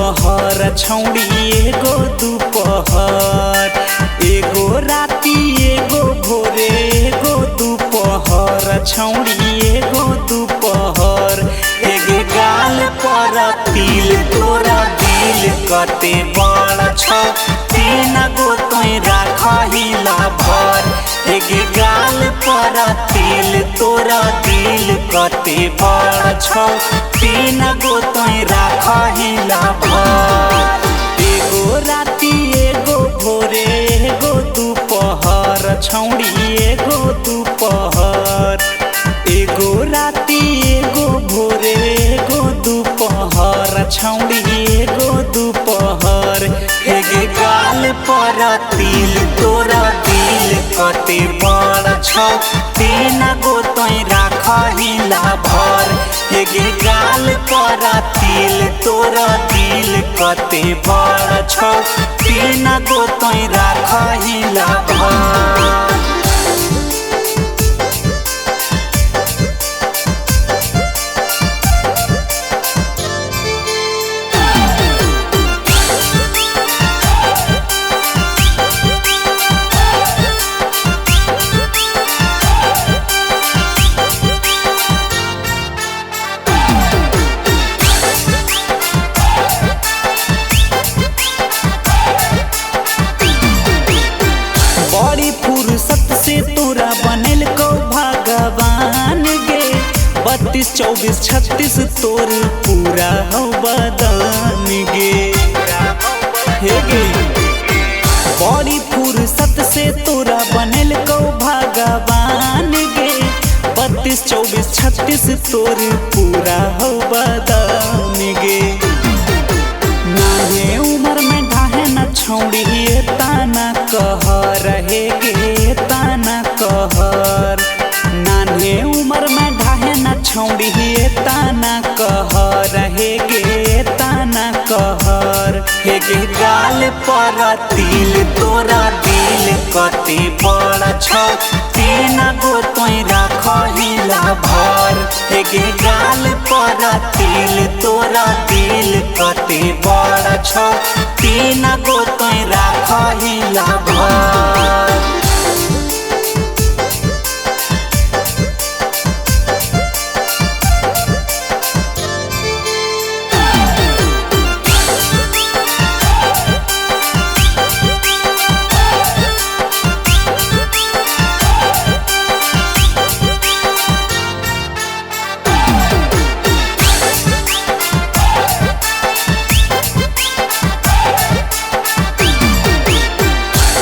दुपहर छौड़ी एगो दुपहर, एगो राती एगो भोरे एगो दुपहर छौड़ी एगो दुपहर। एगे गाल पर तिल तोरा दिल कते बड़ छौ, तीन गो तोय राखहिला भर। एगे गाल पर तिल तोरा दिल कते बड़ छौ, तीन गो तोय राखहिला भर। एगो राती एगो भोरे एगो दुपहर छौड़ी एगो दुपहर, एगो राती एगो भोरे एगो दुपहर छौड़ी एगो दुपहर। एगे गाल पर तिल तोरा दिल कते बड़ छौ, तीन गो तोय राखहिला भर। एगे गाल पर तिल तोरा दिल कते बड़ छौ, तीन गो तोय राखहिला भर। बड़ी फुर्सत से तोरा बनेल को भगवान गे, 32 24 36 तोर पूरा हो बदन गे। हे गे बड़ी फुर्सत से तोरा बनेल को भगवान गे, 32 24 36 तोर पूरा हो बदन गे। नाहे उम्र में ढाहे न छौड़ी ताना कहर हे गे ताना कहर। नान्हे उम्र में ढाहे न छौड़ी ताना कहर हे गे ताना कहर। हे गे गाल पर तिल तोरा दिल कते बड़ छौ, तीन गो तोय राखहिला भर। हे गे गाल पर तिल तोरा दिल कते बड़ छौ, तीन गो तोय राखहिला भर।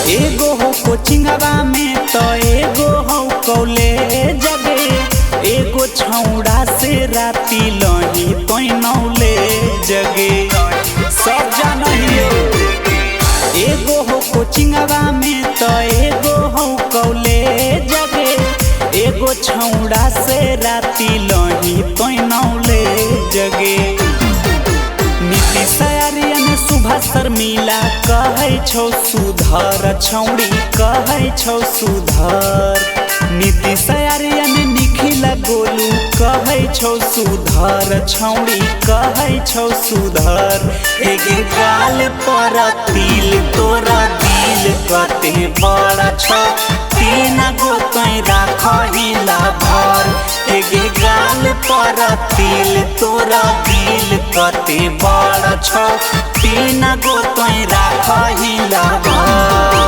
एगो हो कोचिंगवा में तो एगो हो कॉलेज गे, एगो छौड़ा से राती लही तोय नौले जगे। सब जानहियो एगो हो कोचिंगवा में तो एगो हो कॉलेज गे, एगो छौड़ा से राती लही तोय नौले जगे। नीतीश आर्यन सुभाष शर्मिला कहै छौ सुधर छौड़ी कहै छौ सुधर। नीतीश आर्यन निखिल गोलू कहै छौ सुधर छौड़ी कहै छौ सुधर। एगे गाल पर तिल तोरा दिल कते बड़ छौ, तीन गो तोय राखहिला भर। एगे गाल पर तिल तोरा दिल कते बड़ छौ, तीन गो तोय राखहिला भर।